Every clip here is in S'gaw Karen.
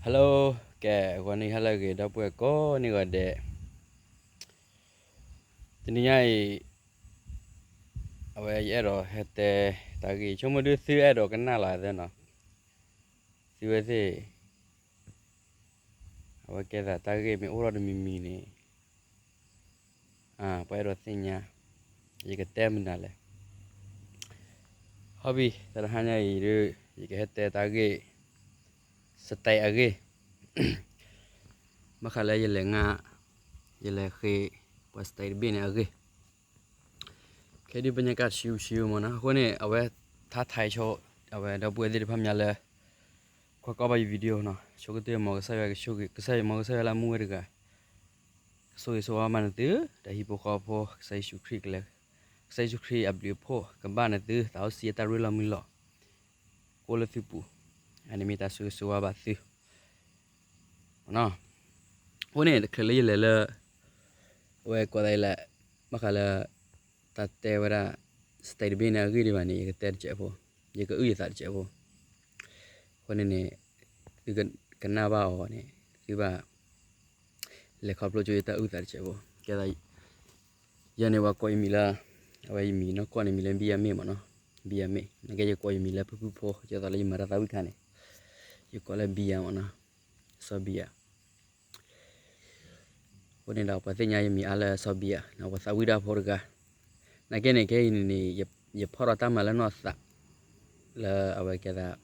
Hello, ကဲ ဂီၤနံၤဟါလၢအဂ့ၤ ဒီပုၢ်ဝဲၢ်ကိးနံၤဂီၤဒဲး, တနံၤညါအံၤ အဝဲယအဲၣ်ဒိးဟဲတဲတၢ်ဂ့ၢ် ဆိကမိၣ်ဒုးသုအဲၣ်ဒိးကနၣ်လီၤသ့နီၤ, သုဝဲသ့ၣ် အဝဲကဲသးတၢ်ဂ့ၢ်မ့ၢ်အိၣ်ထီၣ်တမံၤမံၤန့ၣ် ပှၤအဲၣ်ဒိးသ့ၣ်ညါ, ယကတဲမနုၤလဲၣ်. ဟီၣ်ဘံၣ် တၢ်တဟါညါအံၤဒုး ယကဟဲတဲတၢ်ဂ့ၢ် style အဂ့ၢ်, ဘၣ်ဃးလၢယလဲၤငါ ယလဲၤဃ့ ပှၤ style တဘ့ၣ်န့ၣ်အဂ့ၢ် ခဲဒုးပညါကၣ်ဆူဆူမ့ၢ်နီၤ, အဃိန့ၣ် အဝဲထါထါဆိ အဝဲဒီပုၢ်ဝဲၢ်သ့ၣ်တဖၣ်မးလၢ ကွၢ်ကီဘၣ်ယ video နီၤ, ဆိကတၢၢ်မ်ကစၢ်ယွၤကဆိၣ်ဂ့ၤ, ကစၢ်ယွၤမ်ကစၢ်ယွၤလၢအမူဝဲတဂၤ ကဆိၣ်ဂ့ၤဆိၣ်ဝါဘၣ်နသု, ဒီးဟံၣ်ဖိဃီဖိ ကစၢ်ယ့ၣ်ၡူးခရံာ်ကလဲၤ, ကစၢ်ယ့ၣ်ၡူးခရံာ်အဘျုးအဖှိၣ် ကဘၣ်နသု သးအိၣ်ဆံးအတၢ်ရ့လိာ်မုာ်လိာ် ကအိၣ်လၢသုပူၤ, အန့ၣ်မ့ၢ်တၢ်ဆိၣ်ဂ့ၤဆိၣ်ဝါဘၣ်သု အဃိန့ၣ် တချုးလၢယလဲၤလၢ အဝဲကိးသးအံၤလဲၣ်, ဘၣ်ဃးလၢ တၢ်တဲဝဲဒၣ် style တဘ့ၣ်န့ၣ်အဂ့ၢ်ဒံးဘၣ်န့ၣ် ယကတဲတစဲးဖိ, ယကအုၣ်ယသးတစဲးဖိ, အဃိန့ၣ်န့ၣ် သုကနၣ်ဘၣ်အီၤန့ၣ် သုဘၣ် လဲၤခီဖျိကၠိယတၢ်အုၣ်သးတစဲးဖိ, ကဲသး ယၤန့ၣ် ပှၤကိးယမံၤလၢ အဝဲယမံၤနီၢ်ကီၢ်န့ၣ် မံၤလၢ ဘံယၤမ့ၢ်မ့ၢ်နီၤ, ဘံယၤမ့ၢ်, နကဲယကိးယမံၤလၢဖုဖုဖိ ကဲသးလၢယမၤတၢ်သးဝံၣ်ခါန့ၣ် ယကိးလၢဘံယၤမ့ၢ်နီၤ, စီၤဘံယၤ အဃိန့ၣ်ဒီး ပှၤသ့ၣ်ညါယမံၤအါလၢစီၤဘံယၤ, ပှၤသးဝံၣ်တၢ်ဖိတဂၤ, နာ်က့န့ၣ် ခဲအံၤန့ၣ်န့ၣ် ယဖီၣ်ဒီးတၢ်မၤလၢနီၢ်သး လၢအဝဲကဲသး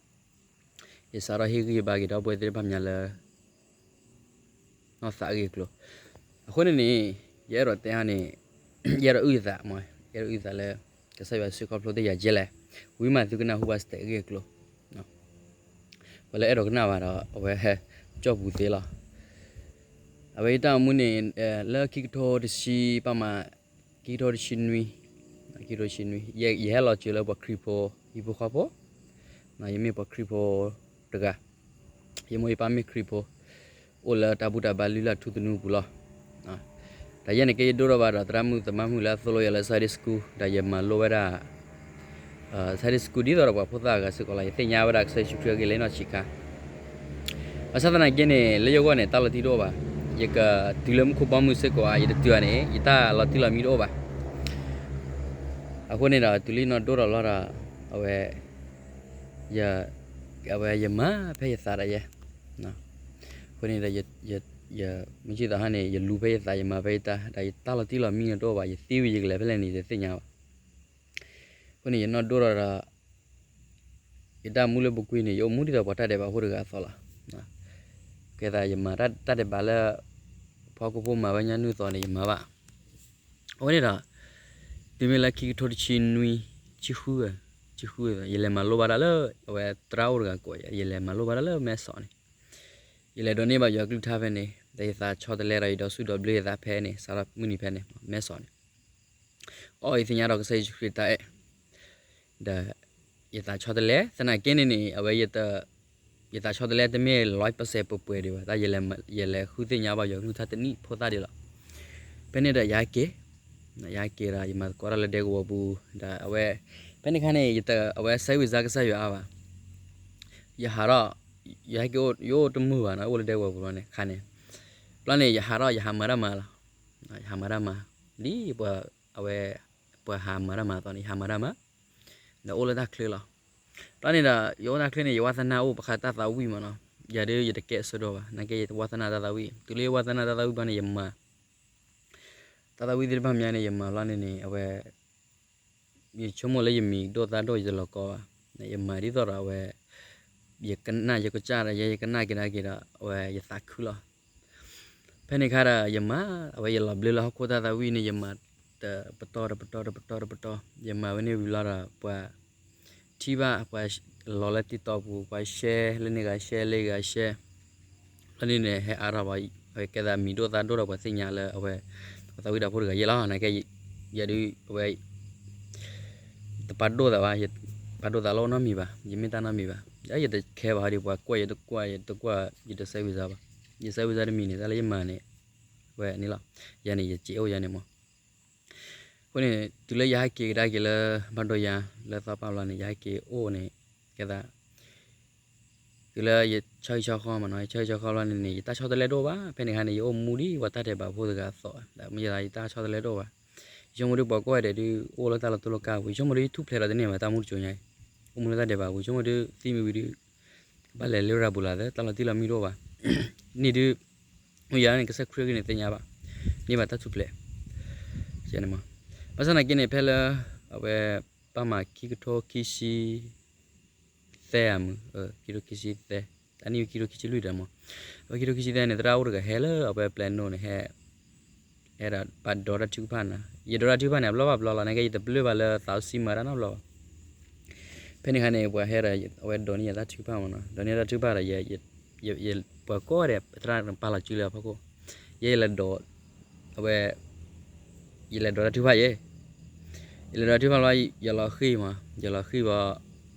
ယစးထီၣ်ဟ့ၣ်ဂံၢ်ဘါက့ၤဒီပုၢ်ဝဲၢ်သ့ၣ်တဖၣ်မးလၢ နီၢ်သးအဂ့ၢ်အကျိၤ, အဃိန့ၣ်န့ၣ် ယအဲၣ်ဒိးတဲဟါန့ၣ် ယအဲၣ်ဒိးအုၣ်ယသးမး, ယအဲၣ်ဒိးအုၣ်ယသးလၢ ကစၢ်ယွၤစုခီဖျိတ့ၢ်ယၤကဲလဲၣ်, ဝံၤမးသုကနၢ်ဟူဘၣ် style အဂ့ၢ်အကျိၤ, ပှၤလၢအဲၣ်ဒိးကနၣ်ဘၣ်ဒီး အဝဲ ကၠီၣ်ပူၤသ့လီၤ. အဝဲယတၢ်အိၣ်မူန့ၣ် လၢခံကထိတဆံ ပမး ခံကထိတဆံနွံ, ခံကထိတဆံနွံ ယဟဲလီၤစၢၤလၢပှၤခရံာ်ဖိ ဟံၣ်ဖိဃီဖိ, ယမ့ၢ်ပှၤခရံာ်ဖိတဂၤ, ယမိၢ်ယပၢ်မ့ၢ်ခရံာ်ဖိ, အိၣ်လၢတၢ်ဘူၣ်တၢ်ဘါလုၢ်လၢ်ထူသနူပူၤလီၤ. တၢ်ယဲန့ၣ်က့ ယဒိၣ်ထီၣ်ဘၣ်ဒီးသရၣ်မုၣ်သမါမုၣ်လၢအသိၣ်လိယၤလၢ Sunday School ဒီးယမၤလိဝဲဒၣ် Sunday School ဒ်သိးဒီးပှၤဖိသၣ်အဂၤစ့ၢ်ကီးလီၤ. ယသ့ၣ်ညါဝဲဒၣ်ကစၢ်ယ့ၣ်ၡူးခရံာ်အဂ့ၢ်လၢနီၢ်ဆံးခါ, ဘၣ်ဆၣ်သနာ်က့န့ၣ် လၢယဂီၢ်န့ၣ် တၢ်လီၤတံၢ်တအိၣ်ဘၣ်. ယကတုၤလၢမူခိၣ်ဘီမုၢ်စ့ၢ်ကီးဧါ ယတတုၤဧါန့ၣ် ယတၢ်လီၤတံၢ်လီၤမံတအိၣ်ဘၣ်. အဃိန့ၣ်ဒီး တုၤလၢယနီၢ်ဒိၣ်ထီၣ်လီၤဒီး အဝဲ အဝဲယမၤဖဲယသးဒၣ်ယဲ, အဃိန့ၣ်ဒီး မ့ၢ်စံးသးဟါန့ၣ် ယလူၤဖဲယသး ယမၤဖဲယတၢ် ဒီးယတၢ်လီၤတံၢ်လီၤမံန့ၣ်တအိၣ်ဘၣ်, ယသံဝံၤယကလဲၤဖဲလဲၣ်န့ၣ် ယတသ့ၣ်ညါဘၣ်. အဃိန့ၣ် ယနီၢ်ဒိၣ်ထီၣ်ဒီး ယတၢ်မူလၢပူၤကွံာ်န့ၣ် ယအိၣ်မူဒ်သိးပှၤတၢ်ဒဲးဘးဖိတဂၤအသိးလီၤ. ကဲသးယမၤတၢ်ဒဲးဘးလၢ ဖီခိၣ်ဖိမၤဝဲညါနုၢ်သီန့ၣ် ယမၤဘၣ်. အဃိန့ၣ်ဒီး တုၤမ့ၢ်လၢခံကထိတဆံနွံ ဆံဃု ဆံဃု ယလဲၤမၤလိဘၣ်တၢ်လၢ အဝဲသရၣ်အိၣ်တဂၤကိးယၤ ယလဲၤမၤလိဘၣ်တၢ်လၢမဲဆီးန့ၣ်, ယလဲၤဒိးန့ၢ်ဘၣ်ယွၤကလုၢ်ကထါဖဲန့ၣ် ဒီးယသးဆီတလဲဒီး ယဒီးဆူၣ်ဒီးဘျၢယသးဖဲန့ၣ် စးထီၣ်မုၢ်နံၤဖဲန့ၣ် မဲဆီးန့ၣ် အီၣ်ယသ့ၣ်ညါဒီးကစၢ်ယ့ၣ်ၡူးခရံာ်တၢ်အဲၣ်, ဒီးယသးဆီတလဲ သနာ်က့န့ၣ်န့ၣ် အဝဲ ယသးဆီတလဲတမ့ၢ်လီၤပစဲးပှဲၤပှဲၤဒံးဘၣ်, တၢ်ယလဲၤဃုသ့ၣ်ညါဘၣ်ယွၤကလုၢ်ကထါတနံၣ်ဖိသၣ်ဒံးလီၤ. ဖဲန့ၣ်ဒီးယဟဲက့ၤ, ယဟဲက့ၤဒီး ယမၤသကိးတၢ်လၢဒဲကဝီၤပူၤ, ဒီးအဝဲ ဖဲန့ၣ်ခါန့ၣ် အဝဲစဲဝံၤစါကစၢ်ယွၤအါဘၣ်. ယဟးထီၣ် ယဟဲက့ၤအိၣ် ယအိၣ်တမုာ်ဘၣ်နီၤ အိၣ်လၢဒဲကဝီၤပူၤလီၤန့ၣ် ခါန့ၣ်, ဘျီန့ၣ် ယဟးထီၣ် ယဟးမၤတၢ်မၤလီၤ. ယဟးမၤတၢ်မၤ ဒ်ပှၤ အဝဲ ပှၤဟးမၤတၢ်မၤအသိးန့ၣ် ယဟးမၤတၢ်မၤ, ဒီးအိၣ်လၢတၢ်ချၢလီၤ. ဘျီန့ၣ်ဒီး ယအိၣ်တၢ်ချၢန့ၣ် ယဝါသနာအိၣ် ဘၣ်ဃးတၢ်သးဝံၣ်မးနီၤ, ယၤဒုးယတကဲအဆၢဒိၣ်ဘၣ် နာ်က့ ယဝါသနာတၢ်သးဝံၣ်, တုၤလၢယဝါသနာတၢ်သးဝံၣ်ဘျီန့ၣ် ယမၤ တၢ်သးဝံၣ်သ့ၣ်တဖၣ်မးန့ၣ် ယမၤဘျီန့ၣ်န့ၣ် အဝဲ ယဆိကမိၣ်လၢယမံၤဒိၣ်သၣ်ဒိၣ်ယတလီၤကီဘၣ်, ယမၤဒ်သိးဒီးအဝဲ ယကနၣ်ယကစၢ်ဒီး ယဲယကနၣ်က့ၤဒၣ်က့ၤဒီး အဝဲယသးခုလီၤ. ဖဲန့ၣ်ခါဒီး ယမၤ အဝဲယလီၤဘျၢလၢဟီၣ်ခိၣ်တၢ်သးဝံၣ်န့ၣ် ယမၤတပတီၢ်တပတီၢ်တပတီၢ်တပတီၢ် ယမၤဝဲန့ၣ်ဝံၤလီၤဒီး ပှၤ ထံၣ်ဘၣ် ပှၤလီၤလၢ TikTok ပူၤ ပှၤ share လၢန့ၣ်ဂၤ share လၢဂၤ share လၢန့ၣ်န့ၣ် ဟဲအါထီၣ်ဘၣ် ကဲသးမံၤဒိၣ်သၣ်ဒိၣ်ဒီးပှၤသ့ၣ်ညါလၢအဝဲ ပှၤသးဝံၣ်တၢ်ဖိတဂၤယဲလီၤ. နာ်က့ ယၤဒုး အဝဲ တပာ်ဒိၣ်သးဘၣ်, ပာ်ဒိၣ်သးလၢအိၣ်နီတမံၤဘၣ်, ယမ့ၢ်တၢ်နီတမံၤဘၣ်, ယတခဲဘၣ်ဟီဒုး ပှၤကွၢ်ယတကွၢ် ယတကွၢ် ယတစဲဝံၤစါဘၣ်, ယစဲဝံၤစါတမံၤန့ၣ် တၢ်လၢယမၤန့ၣ် ဝဲန့ၣ်လီၤ. ယၤန့ၣ် ယစ့အိၣ်ယၤန့ၣ်မး အဃိန့ၣ် တုၤလၢယဟဲက့ၤကဒါက့ၤလၢ ဘၣ်ဒိယါ လၢသီပာ်ဘျီန့ၣ် ယဟဲက့ၤအိၣ်န့ၣ် ကဲသး တုၤလၢယဆီဟံၣ်ဆီဃီမ့ၢ်နီၤ, ယဆီဟံၣ်ဆီဃီလီၤန့ၣ်န့ၣ် ယတၢ်ဆီတလဲတအိၣ်ဘၣ်. ဖဲန့ၣ်အခါန့ၣ် ယအိၣ်မူဒံးပှၤတၢ်ဒဲးဘးဖိတဂၤအသိး, မ့ၢ်ယသးယတၢ်ဆီတလဲတအိၣ်ဘၣ်. ယဆိကမိၣ်ဒုး ပှၤကိးဂၤဒဲးဒုးအိၣ်လၢတၢ်လီၢ်တၢ်လီၢ်ကါပူၤ, ယဆိကမိၣ်ဒုး ယထူၣ်ဖျဲးဒီးတန့ၢ်ဘၣ် တၢ်မူတစိၤညါအံၤ, အိၣ်မူလၢတၢ်ဒဲးဘးပူၤ, ယဆိကမိၣ်ဒုး သံမံၤဝံၤဒုး ကဘၣ်လဲၤလၢရၤဘူၤလးသၢ တၢ်လီၤတံၢ်လီၤမံတအိၣ်ဘၣ်. န့ၣ်ဒုး မ့ၢ်ယၤန့ၣ် ကစၢ်ခရံာ်အဂ့ၢ်န့ၣ်သ့ၣ်ညါဘၣ်, န့ၢ်ဘၣ်တၢ်ထူၣ်ဖျဲး. ဘၣ်ဆၣ်သနာ်က့န့ၣ် ဖဲလၢ အဝဲ ဘၣ်မၤခံကထိခံဆံ သၢအမုၢ်, ခံကထိခံဆံသၢ, တၢ်န့ၣ်ဝံၤခံကထိခံဆံလွံၢ်ဒီးမ့ၢ်, အဝဲခံကထိခံဆံသၢန့ၣ် သရၣ်အိၣ်တဂၤဟဲလၢအဝဲ ပျဲနိန့ၣ် ဟဲ ဟဲဒၣ်ဘၣ်ဒိးတၢ်ထုကဖၣ်နၤ, ယဒိးတၢ်ထုကဖၣ်န့ၣ် အဘျီဘၣ်ဘျီလီၤ, နာ်က့ယတပျၢၢ်ဘၣ်လၢသးစီဆှံမၤတၢ်နီတဘျီဘၣ်. ဖဲန့ၣ်အခါန့ၣ် ပှၤဟဲဒီး အဝဲဒိးန့ၢ်ယၤတၢ်ထုကဖၣ်မ့ၢ်နီၤ, ဒိးန့ၢ်တၢ်ထုကဖၣ်ဒီး ယ ပှၤကိးဂၤဒဲး သရၣ်ပာ်လီၤစုလၢအဖီခိၣ်, ယဲယလဲၤဒိး အဝဲ ယလဲၤဒိးတၢ်ထုကဖၣ်ယဲ, ယလဲၤဒိးတၢ်ထုကဖၣ်လီၤ ယလီၤဃံၢ်မး, ယလီၤဃံၢ်ဘၣ်,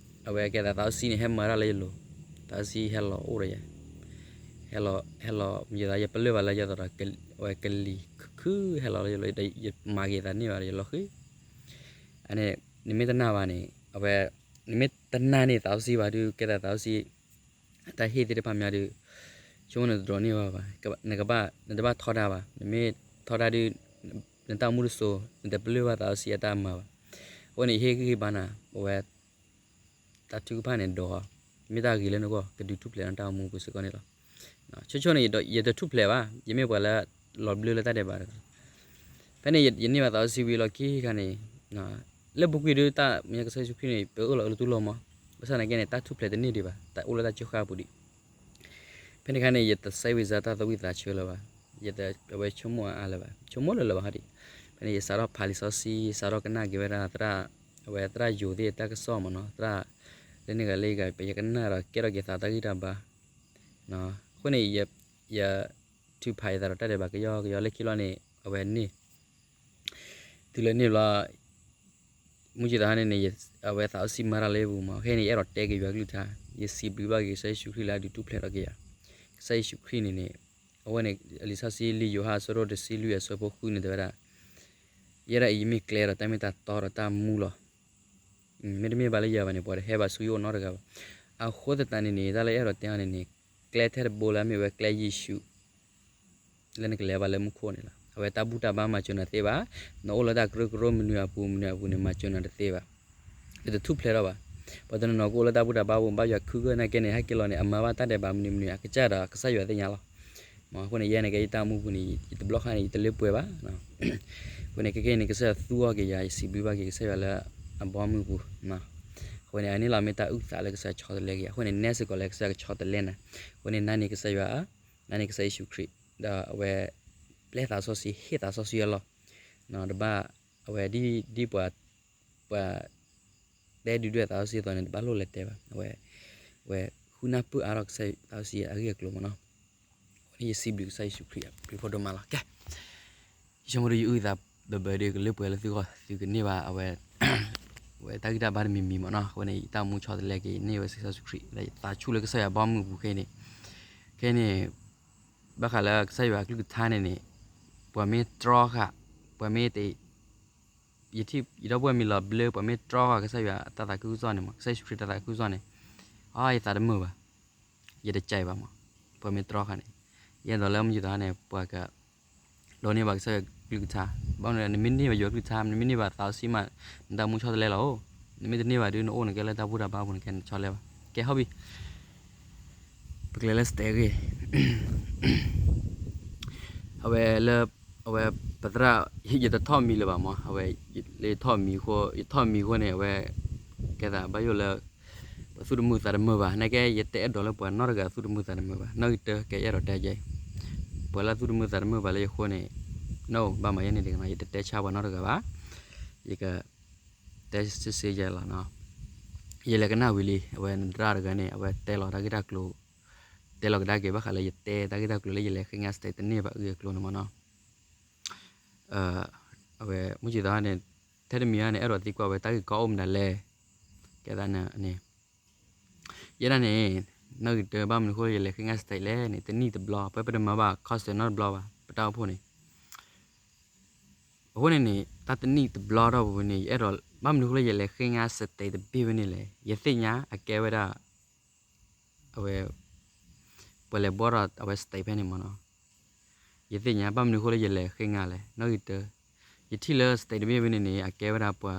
အဝဲကဲသးသးစီဆှံန့ၣ် ဟဲမၤတၢ်လၢယလိၤ, သးစီဆှံဟဲလီၤအိၣ်ဒီးယၤ, ဟဲလီၤ ဟဲလီၤ မ့ၢ်ယသးယပလၢၢ်ဘၣ်လၢယသးဒီး အဝဲကလံၤခုၣ်ခုၣ်ဟဲလီၤလၢယလိၤ ဒီးယမၤက့ၤသးန့ၢ်ဘၣ်ဒီးယလီၤဃံၢ်, အန့ၣ် နမ့ၢ်တနာ်ဘၣ်န့ၣ် အဝဲ နမ့ၢ်တနာ်န့ၢ်သးစီဆှံဘၣ်ဒုး ကဲသးသးစီဆှံ အတၢ်ဟ့ၣ်သ့ၣ်တဖၣ်မးဒုး ဆိကမိၣ်နတဒိးန့ၢ်ဘၣ်ဘၣ်, နကဘၣ် နတဘၣ်ထီဒါဘၣ်, နမ့ၢ်ထီဒါဒုး နတၢ်အိၣ်မူတစိၤ နတပလၢၢ်ဘၣ်သးစီဆှံအတၢ်မၤဘၣ်. အဃိန့ၣ် ယဟ့ၣ်ဂံၢ်ဟ့ၣ်ဘါနၤ အဝဲ တၢ်ထုကဖၣ်န့ၣ်ဒိး, မ့ၢ်တၢ်ဂ့ၤလၢနဂီၢ် ကဒုးထူၣ်ဖျဲးနတၢ်အိၣ်မူပူၤစ့ၢ်ကီးန့ၣ်လီၤ. ဆိဆိန့ၣ် ယတထူၣ်ဖျဲးဘၣ်, ယမ့ၢ်ပှၤလၢလီၤဘျၢလၢတၢ်ဒဲးဘးတဂၤ, ဖဲန့ၣ် ယန့ၢ်ဘၣ်သးစီဆှံဝံၤလီၢ်ခံခါန့ၣ် လၢပူၤကွံာ်ဒုးတၢ်မ့ၢ်ကစၢ်ယ့ၣ်ၡူးခရံာ်န့ၣ် ပအၢၣ်လီၤအၢၣ်လီၤတူၢ်လိာ်မး, ဘၣ်ဆၣ်သနာ်က့န့ၣ် တၢ်ထူၣ်ဖျဲးတန့ၢ်ဒံးဘၣ်, တၢ်အိၣ်လၢတၢ်စၢဃာ်ပူၤဒံး. ဖဲန့ၣ်အခါန့ၣ် ယတစဲဝံၤစါတၢ်သးဝံၣ်သးဆၢလၢၤဘၣ်, ယတအဝဲဆိကမိၣ်အါအါလၢၤဘၣ်, ဆိကမိၣ်လၢၤလၢၤဘၣ်ဟီဒံး. ဖဲန့ၣ် ယစးထီၣ်ဖးလံာ်စီဆှံ စးထီၣ်ကနၣ်က့ၤဝဲဒၣ်သရၣ်, အဝဲသရၣ်ယိၤသ့ၣ်တၢ်ကစီၣ်မ့ၢ်နီၤ, သရၣ်လၢန့ၣ်ဂၤလၢဂၤ ပယကနၣ်ဒီးကဲထီၣ်က့ၤသးတၢ်ဂံၢ်တၢ်ဘါ, အဃိန့ၣ် ယ ထုးဖးယသးဒီးတၢ်ဒဲးဘးကယီကယီလၢခံလီၤန့ၣ် အဝဲန့ၣ် တုၤလၢန့ၣ်ဘျီ မုၢ်ကံသးဟါန့ၣ်န့ၣ် အဝဲသးစီဆှံမၤတၢ်လၢယပူၤမး, ခဲအံၤန့ၣ် ယအဲၣ်ဒိးတဲက့ၤယွၤကလုၢ်ကထါ, ယစံးဘျုးဘၣ်က့ၤကစၢ်ယ့ၣ်ၡူးခရံာ်လၢအဒုးထူၣ်ဖျဲးထီၣ်က့ၤယၤ, ကစၢ်ယ့ၣ်ၡူးခရံာ်န့ၣ်န့ၣ် အဝဲန့ၣ် လံာ်စီဆှံလံာ်ယိၤဟၣ်အဆၢဒိၣ်တဆံလွံၢ်အဆၢဖိဃုန့ၣ် တဲဝဲဒၣ်, ယဲဒၣ်အံၤယမ့ၢ်ကျဲဒီးတၢ်မ့ၢ်တၢ်တီဒီးတၢ်မူလီၤ. မ့တမ့ၢ်ဘၣ်လၢယၤဘၣ်န့ၣ် ပှၤတဟဲဘၣ်ဆူယအိၣ်နီတဂၤဘၣ်. အဃိသတးန့ၣ်န့ၣ် တၢ်လၢယအဲၣ်ဒိးတဲအီၤန့ၣ်န့ၣ် ကျဲထဲတဘိလၢအမ့ၢ်ဝဲကျဲယ့ၣ်ၡူး လၢနကလဲၤဘၣ်လၢမူခိၣ်န့ၣ်လီၤ. အဝဲတၢ်ဘူၣ်တၢ်ဘါမၤစၢၤနၤတသ့ဘၣ်. နအိၣ်လၢတၢ်ကရၢကရိမနုၤအပူၤမနုၤအပူၤန့ၣ် မၤစၢၤနၤတသ့ဘၣ်. နတထူၣ်ဖျဲးထီၣ်ဘၣ်. ပှၤတနီၤနီၤကအိၣ်လၢတၢ်ဘူၣ်တၢ်ဘါပူၤ ဘၣ်ယွၤခုကၢၢ်နာ်က့န့ၣ် ဟဲက့ၤလီၤန့ၣ် အမၤဘၣ်တၢ်ဒဲးဘးမနုၤမနုၤအကစၢ်ဒီးကစၢ်ယွၤသ့ၣ်ညါလီၤ. မ့ၢ်အဃိန့ၣ် ယဲန့ၣ်ကဲယတၢ်အိၣ်မူပူၤန့ၣ် ယတဘျီဃီန့ၣ် ယတလၢပှဲၤဘၣ်. အဃိန့ၣ် ခဲကနံၣ်န့ၣ် ကစၢ်ယွၤသူအီၤက့ၤယၤ ယစံးဘျုးဘၣ်က့ၤကစၢ်ယွၤလၢအဘီမုၢ်ပူၤ. အဃိန့ၣ် အန့ၣ်လီၤမ့ၢ်တၢ်အုၣ်သးလၢကစၢ်ယွၤဆီတလဲက့ၤယၤ. အဃိန့ၣ် နဲစ့ၢ်ကီးလၢ ကစၢ်ယွၤကဆီတလဲနၤ. အဃိန့ၣ် နာ်န့ၢ်ကစၢ်ယွၤ, နာ်န့ၢ်ကစၢ်ယ့ၣ်ၡူးခရံာ်, ဒီးအဝဲ ပျဲသးစီဆှံ ဟ့ၣ်သးစီဆှံအလီၢ်, ဒီးဘၣ် အဝဲဒ် ဒ်ပှၤ ပှၤ တဲဒုးဒွဲၣ်သးစီဆှံအသိးန့ၣ် တဘၣ်လိၣ်လဲၤတဲဘၣ်. အဝဲ အဝဲဃုနၢ်ပၢၢ်အါထီၣ်ကစၢ်ယွၤသးစီဆှံအဂ့ၢ်အကျိၤမ့ၢ်နီၤ. အဃိန့ၣ် ယစံးဘျုးကစၢ်ယ့ၣ်ၡူးခရံာ်အဘျုးဖးဒိၣ်မးလီၤ. ကဲ ယဆိကမိၣ်ဒုးယအုၣ်သးဘၢဘၢဒီး ကလၢပှဲၤလၢသုဂီၢ် သုကန့ၢ်ဘၣ်အဝဲ အဝဲတၢ်ဂံၢ်တၢ်ဘါတမံၤမံၤမ့ၢ်နီၤ. အဃိန့ၣ် ယတၢ်အိၣ်မူဆီတလဲက့ၤ ယန့ၢ်ဝဲကစၢ်ယ့ၣ်ၡူးခရံာ် ဒီးယသးဆူၣ်လၢကစၢ်ယွၤဘီမုၢ်ပူၤခဲအံၤန့ၣ်, ခဲအံၤန့ၣ် ဘၣ်ဃးလၢကစၢ်ယွၤအကလုၢ်ကထါန့ၣ်န့ၣ် ပှၤမ့ၢ်တြီဃာ် ပှၤမ့ၢ်တ ယထံၣ် ယဒီပုၢ်ဝဲၢ်မံၤလီၤဘျၢ ပှၤမ့ၢ်တြီဃာ်ကစၢ်ယွၤတၢ်သးခုကစီၣ်န့ၣ်မး ကစၢ်ယ့ၣ်ၡူးခရံာ်တၢ်သးခုကစီၣ်န့ၣ်, အ ယသးတမုာ်ဘၣ်, ယတကဲဘၣ်မး, ပှၤမ့ၢ်တြီဃာ်န့ၣ်, ယအဲၣ်ဒိးလၢမုၢ်ယသးန့ၣ် ပှၤက ဒိးန့ၢ်ဘၣ်ကစၢ်ယွၤကလုၢ်ကထါ, ဘၣ်မနုၤ နမ့ၢ်န့ၢ်ဘၣ်ယွၤကလုၢ်ကထါ နမ့ၢ်န့ၢ်ဘၣ်သးစီဆှံမး နတၢ်အိၣ်မူဆီတလဲလီၤ. နမ့ၢ်တန့ၢ်ဘၣ်ဒုး နအိၣ်နကဲလၢတၢ်ဘူၣ်တၢ်ဘါပူၤန့ၣ် ကဲနဆီတလဲဘၣ်. ကဲ ဟီၣ်ဘံၣ် ပကျဲၤလၢ stage အဂ့ၢ်, အဝဲလၢ အဝဲ ပသရၣ် ယတထီၣ်မံၤလၢၤဘၣ်မး, အဝဲ လၢယထီၣ်မံၤအဃိ ယထီၣ်မံၤအဃိန့ၣ် အဝဲ ကဲသးဘၣ်ယိၣ်လၢ ပှၤသူၣ်တမုာ်သးတမုာ်ဘၣ်, နာ်က့ ယတအဲၣ်ဒိးလၢပှၤနီတဂၤသူၣ်တမုာ်သးတမုာ်ဘၣ်, နီၣ်ဂံၢ်တၢ ကဲယအဲၣ်ဒိးတဲကဲ, ပှၤလၢသူၣ်တမုာ်သးတမုာ်ဘၣ်လၢယဃိန့ၣ် နအိၣ်ဘၣ်မးယဲန့ၣ်တဂ့ၤနီၤ, ယတတဲဆါပှၤနီတဂၤဘၣ်, ယက တဲစ့စ့ယဲလီၤနီၤ. ယလဲၤကနၣ်ဝံၤလံ အဝဲနသရၣ်တဂၤန့ၣ် အဝဲတဲလီၤတၢ်ဂ့ၢ်တၢ်ကျိၤ, တဲလီၤကဒါက့ၤဘၣ်ဃးလၢယတဲတၢ်ဂ့ၢ်တၢ်ကျိၤလၢယလဲၤဃ့ငါ stage တန့ၢ်ဘၣ်အဂ့ၢ်အကျိၤန့ၣ်မးနီၤ. အဝဲမုၢ်ကံၤသီန့ၣ် ထဲတမံၤန့ၣ် အဲၣ်ဒိးသံကွၢ်ဝဲတၢ်ဂ့ၢ်ကီအိၣ်မနုၤလဲၣ်, ကဲသးန့ၣ် ယဲဒၣ်န့ၣ် နီၣ်ဂံၢ်တၢ ဘၣ်မနုၤအဃိယလဲၤဃ့ငါ stage လဲၣ်န့ၣ် တနံၣ်တဘျီ ပဝဲပတမၤဘၣ် concert နီတဘျီဘၣ် ပတၢ်အိၣ်ဖှိၣ်န့ၣ်. အဃိန့ၣ်န့ၣ် တၢ်တနံၣ်တဘျီထီၣ်ပူၤန့ၣ် ယအဲၣ်ဒိး ဘၣ်မနုၤအဃိလၢယလဲၤဃ့ငါ stage တဘ့ၣ်ဝဲန့ၣ်လဲၣ်, ယသ့ၣ်ညါအကဲဝဲဒၣ် အဝဲ ပှၤလဲၤဘှီထီၣ်အဝဲ state ဖဲန့ၣ်မ့ၢ်နီၤ. ယသ့ၣ်ညါဘၣ်မနုၤအဃိလၢယလဲၤဃ့ငါလဲၣ် နီၣ်ဂံၢ်တၢ, ယထံၣ်လၢ state တဘ့ၣ်ဝဲန့ၣ်န့ၣ် အကဲဝဲဒၣ်ပှၤ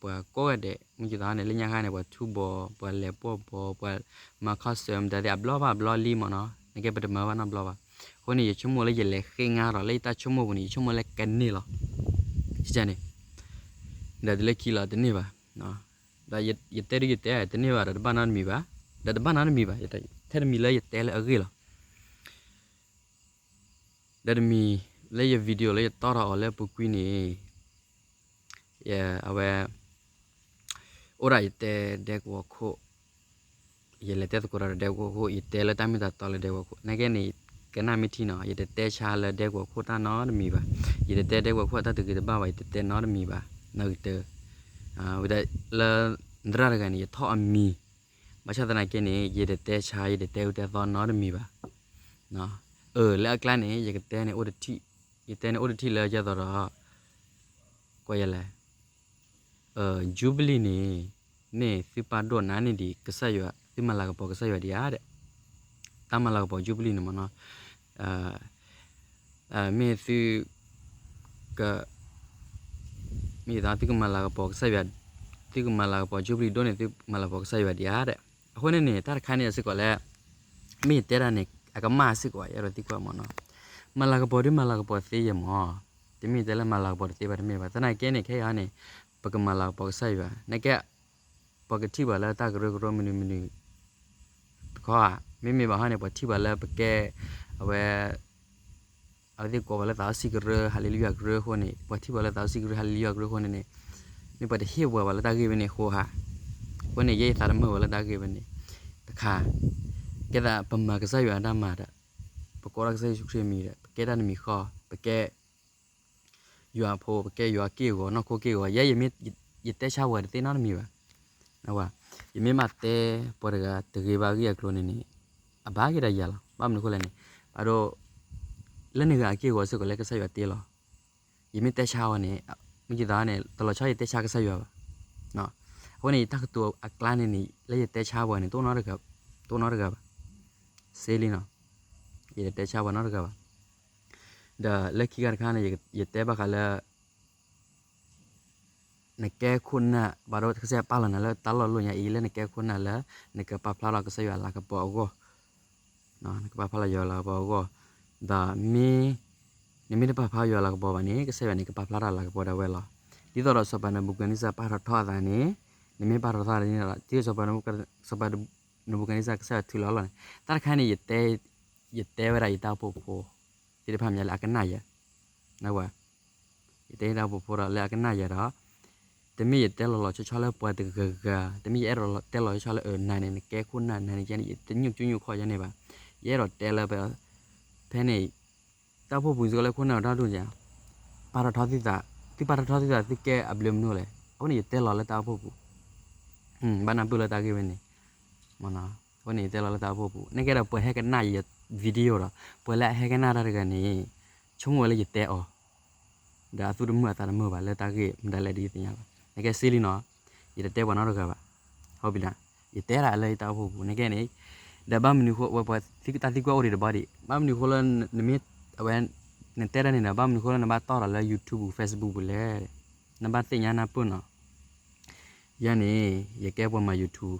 ပှၤကိးဂၤဒဲး မ့ၢ်ကသီန့ၣ် လၢညါခါန့ၣ် ပှၤထူဘီၣ် ပှၤလဲၤပိာ်ဘီၣ် ပှၤမၤ concert မတၤသ့ၣ် အဘျီဘၣ်အဘျီလံမ့ၢ်နီၤ, နကဲပတမၤဘၣ်နီတဘျီဘၣ်. အဃိန့ၣ် ယဆိကမိၣ်လၢယလဲၤဃ့ငါထီၣ်လၢယတၢ်ဆိကမိၣ်ပူၤန့ၣ် ယဆိကမိၣ်လၢကန့ၢ်လီၤ. န့ၣ် ဒီးတုၤလၢခံလီၤတန့ၢ်ဘၣ်. ဒီးယတဲဒုးယတဲ တန့ၢ်ဘၣ်ဒီးတဘၣ်နီတမံၤဘၣ်, ဒီးတဘၣ်နီတမံၤဘၣ်, ထဲတမံၤလၢယတဲလၢအဂ့ၢ်လီၤ. ဒီးတမံၤလၢယ video လၢယတီထီၣ်အီၤလၢပူၤကွံာ်န့ၣ် အဝဲ အိၣ်ဒၣ်ယတဲဒဲကဝီၤခိၣ်, ယလဲၤတဲသကိးတၢ်ဒီးဒဲကဝီၤခိၣ်, ယတဲလၢတၢ်မ့ၢ်တၢ်တီလၢဒဲကဝီၤခိၣ်, နာ်က့န့ၣ် ကနၣ်မ့ၢ်ထံနီၤ, ယတတဲဆါလၢဒဲကဝီၤခိၣ်တၢ်နီတမံၤဘၣ်, ယတတဲဒဲကဝီၤခိၣ်အတၢ်တဂ့ၤတဘၣ်ဘၣ်, ယတတဲနီတမံၤဘၣ်, နီၣ်ဂံၢ်တၢ, ဝဲဒၣ်လၢ သရၣ်တဂၤန့ၣ် ယထီၣ်အမံၤ, ဘၣ်ဆၣ်သနာ်က့န့ၣ် ယတတဲဆါ ယတတဲအူတဲသီနီတမံၤဘၣ်. အၢ လၢအကျါန့ၣ် ယကတဲန့ၣ်အိၣ်တထံၣ်, ယတဲန့ၣ်အိၣ်တထံၣ်လၢယသိးဒီး ကွၢ်ယဲလဲၣ်, Jubilee န့ၣ် မ့ၢ်သုပာ်ဒိၣ်နါန့ၢ်ဒံးကစၢ်ယွၤ, သုမၤလၤကပီၤကစၢ်ယွၤဒံးဧါဒီး, တၢ်မၤလၤကပီၤ Jubilee န့ၣ်မ့ၢ်နီၤ, မ့ၢ်သု က မ့ၢ်ယသးသုကမၤလၤကပီၤကစၢ်ယွၤ, သုကမၤလၤကပီၤ Jubilee ဒိၣ်န့ၣ် သုမၤလၤကပီၤကစၢ်ယွၤဒံးဧါဒီး, အဃိန့ၣ်န့ၣ် တၢ်တခါန့ၣ်စ့ၢ်ကီးလၢ မ့ၢ်ယတဲဒၣ်န့ၣ် အကမၣ်စ့ၢ်ကီး ယအဲၣ်ဒိးသံကွၢ်မ့ၢ်နီၤ, မၤလၤကပီၤဒုးမၤလၤကပီၤသ့ယဲၢ်မ့ၢ်, တမ့ၢ်တဲလၢမၤလၤကပီၤတသ့ဘၣ်တမ့ၢ်ဘၣ်, သနာ်က့န့ၣ် ခဲအံၤန့ၣ် ပကမၤလၤကပီၤကစၢ်ယွၤ, နာ်က့ ပှၤကထံၣ်ပှၤလၢတၢ်ကရၢကရိမနုၤမနုၤ တခီဧါ, မ့မ့ၢ်ဘၣ်ဟီန့ၣ် ပှၤထံၣ်ပှၤလၢပကဲ အဝဲ အဝဲသ့ၣ်ကိးပှၤလၢသးစီဆှံကရၢ ဟးလ့လူယၤကရၢအဃိန့ၣ်, ပှၤထံၣ်ပှၤလၢသးစီဆှံကရၢ ဟးလ့လူယၤကရၢအဃိန့ၣ်န့ၣ်, မ့ၢ်ပှၤတဟ့ၣ်ပှၤဘၣ်လၢတၢ်ဂ့ၢ်ဝဲန့ၣ်အဃိဧါ, အဃိန့ၣ် ယဲယသးတမုာ်ဘၣ်လၢတၢ်ဂ့ၢ်ဝဲန့ၣ်, တခါ, ကဲသးပမၤကစၢ်ယွၤအတၢ်မၤဒီး, ပကိးထီၣ်ကစၢ်ယ့ၣ်ၡူးခရံာ်မံၤဒီး ပကဲတၢ်တမံၤဃီ, ပကဲ ယွၤအဖိ ပကဲယွၤက့ၢ်ဂီၤ နီၢ်ခိက့ၢ်ဂီၤ, ယဲယမ့ၢ် ယတဲဆါပှၤတသ့နီတမံၤဘၣ်, ယမ့ၢ်ဘၣ်တဲပှၤတဂၤတဂ့ၤဘၣ်အဂ့ၢ်အကျိၤန့ၣ်န့ၣ်, အဘၣ်က့ၤဒီးယၤလီၤ, ဘၣ်မနုၤအဃိလဲၣ်န့ၣ်, ဘၣ်ဒီး လၢန့ၣ်ဂၤအက့ၢ်ဂီၤစ့ၢ်ကီးလၢကစၢ်ယွၤတ့လီၤ, ယမ့ၢ်တဲဆါအီၤန့ၣ်, မ့ၢ်ယသးန့ၣ် တလီၤဆီယတဲဆါကစၢ်ယွၤဘၣ်, အဃိန့ၣ် ယတၢ်ကတိၤအကျါန့ၣ်န့ၣ် လၢယတဲဆါပှၤန့ၣ် တအိၣ်နီတဂၤဘၣ်, စ့လံနီၤ, ယတတဲဆါပှၤနီတဂၤဘၣ်, ဒီးလၢခံခါတခါန့ၣ် ယတဲဘၣ်ဃးလၢ နကဲခိၣ်နၢ် ဘၣ်ဒီးကစၢ်ယွၤပာ်လီၤနၤလၢတၢ်လီၢ်လီၢ်ညါအံၤ လၢနကဲခိၣ်နၢ်လၢ နကပာ်ဖျါထီၣ်ကစၢ်ယွၤလၤကပီၤအဂီၢ်, နကပာ်ဖျါလီၤယွၤလၤကပီၤအဂီၢ်, ဒီးမ့ၢ် နမ့ၢ်တပာ်ဖျါယွၤလၤကပီၤဘၣ်န့ၣ် ကစၢ်ယွၤန့ၣ် ကပာ်ဖျါထီၣ်လၤကပီၤဒၣ်ဝဲလီၤ. ဒ်သိးဒီးစီၤပၤနဘူၤခၣ်နံစၢ်ပာ်ထီၣ်ထီအသးန့ၣ်, နမ့ၢ်ပာ်ထီၣ်ထီန့ၣ်ဒီး ဒ်သိးစီၤပၤ စီၤပၤနဘူၤခၣ်နံစၢ် ကစၢ်ယွၤထုးလီၤလီၤန့ၣ်, တၢ်တခါန့ၣ် ယတဲဝဲဒၣ်ယတၢ်အိၣ်ဖှိၣ်ဖိ သ့ၣ်တဖၣ်မးလၢအကနၣ်ယၤ, ယတဲယတၢ်အိၣ်ဖှိၣ်ဖိဒီးလၢအကနၣ်ယၤဒီး တမ့ၢ်ယတဲလီၤလီၤဆီဆီလၢပှၤတဂၤဂၤ, တမ့ၢ်ယအဲၣ်ဒိးတဲလီၤဆီဆီလၢအၢ နၤန့ၣ် နကဲခိၣ်နၢ် နၤန့ၣ် ယဲန့ၣ် ယတညိၣ်ကၠိညိၣ်ခီၣ်ယဲန့ၣ်ဘၣ်. ယအဲၣ်ဒိးတဲလၢ ဖဲန့ၣ် တၢ်အိၣ်ဖှိၣ်ပူၤစ့ၢ်ကီးလၢခိၣ်နၢ်တၢ်ဒိၣ်ညါ, ပာ်ထီၣ်ထီသုသး, သုပာ်ထီၣ်ထီသုသး သုကဲအဘျုးမနုၤလဲၣ်. အဃိန့ၣ် ယတဲလီၤလၢတၢ်အိၣ်ဖှိၣ်ပူၤ, ဘၣ်နၢ်ပၢၢ်လၢတၢ်ဂ့ၢ်ဝဲန့ၣ်, အဃိန့ၣ် ယတဲလီၤလၢတၢ်အိၣ်ဖှိၣ်ပူၤ, နကဲဒီးပှၤဟဲကနၣ်ယ video ဒီး ပှၤလၢအဟဲကနၣ်တၢ်တဂၤန့ၣ် ဆိကမိၣ်ဝဲလၢယတဲအီၤ ဒီးအသူၣ်တမုာ်အသးတမုာ်ဘၣ်လၢတၢ်ဂ့ၢ်မတၤလဲၣ်ဒ်ယသ့ၣ်ညါဘၣ်. နကဲစ့လံနီၤ, ယတတဲပှၤနီတဂၤဘၣ်. ဟုတ်ပြီလား, ယတဲဒၣ်လၢယတၢ်အိၣ်ဖှိၣ်ပူၤ နကဲန့ၣ်, ဒီးဘၣ်မနုၤဃိ ဝဲပှၤတၢ်သံကွၢ်အိၣ်ဒံးတဘျီဒံး, ဘၣ်မနုၤဃိလၢနမ့ၢ် အဝဲ နတဲတၢ်န့ၣ်ဒီး ဘၣ်မနုၤဃိလၢနဘၣ်တီၢ်ဒီးလၢ YouTube ပူၤ Facebook ပူၤလဲၣ်. နဘၣ်သ့ၣ်ညါနၢ်ပၢၢ်နီၤ. ယဲန့ၣ် ယကဲပှၤမၤ YouTube,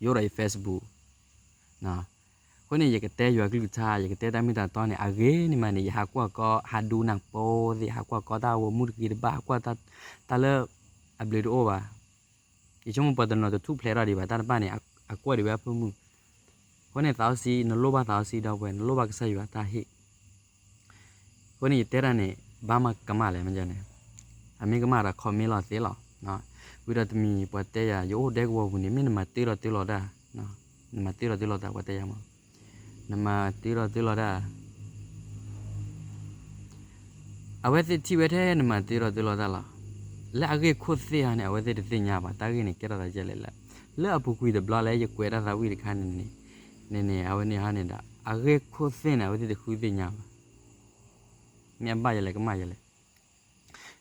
ယအိၣ်ဒီးယ Facebook အဃိန့ၣ် ယကတဲယွၤကလုၢ်ကထါ ယကတဲတၢ်မ့ၢ်တၢ်တီန့ၣ် အဂ့ၤန့ၣ်မးန့ၣ် ယဟးကွၢ်ကီ ဟးဒူနၢ်ပိသ့ၣ် ဟးကွၢ်ကီတၢ်ဂီၤမူတဂ့ၤတဘၣ် ဟးကွၢ်တၢ်လၢ အဘျုးတအိၣ်ဘၣ်. ယဆိကမိၣ်ပှၤတနီၤတထူၣ်ဖျဲးထီၣ်ဒံးဘၣ် တၢ်တဖၣ်န့ၣ် အကွၢ်ဒံးဝဲအဖၢမုၢ်. အဃိန့ၣ် သးစီဆှံ နလိၣ်ဘၣ်သးစီဆှံဒီပုၢ်ဝဲၢ် နလိၣ်ဘၣ်ကစၢ်ယွၤတၢ်ဟ့ၣ် အဃိန့ၣ် ယတဲတၢ်န့ၣ် ဘၣ်မၤကမၣ်လဲၣ် မ့ၢ်န့ၣ်, အမ့ၢ်ကမၣ်ဒီး comment လီၤသ့လီၤ. ဝံၤဒီးတမံၤပှၤတဲယၤ ယအိၣ်ဒဲကဝီၤပူၤန့ၣ် မ့ၢ်နမၤတ့လီၤတ့လီၤတၢ်, နမၤတ့လီၤတ့လီၤတၢ် ပှၤတဲယၤမး, နမၤတ့လီၤတ့လီၤတၢ် အဝဲသ့ၣ်ထံၣ်ဝဲထဲနမၤတ့လီၤတ့လီၤတၢ်လီၤ. လၢအဂ့ၢ်ခိၣ်သ့ၣ်ဟီန့ၣ် အဝဲသ့ၣ်တသ့ၣ်ညါဘၣ် တၢ်ဂ့ၢ်န့ၣ် ကဲထီၣ်သးဒ်လဲၣ်လၢ, လၢအပူၤကွံာ်တဘျီလၢယကွဲးတၢ်သးဝံၣ်တခါန့ၣ်န့ၣ်, န့ၣ်န့ၣ် အဝဲန့ၣ်ဟီန့ၣ်ဒီး အဂ့ၢ်ခိၣ်သ့ၣ်န့ၣ် အဝဲသ့ၣ်တဃုသ့ၣ်ညါဘၣ်. မ့ၢ်အဘၣ်ယဲလဲၣ် ကမၣ်ယဲလဲၣ်.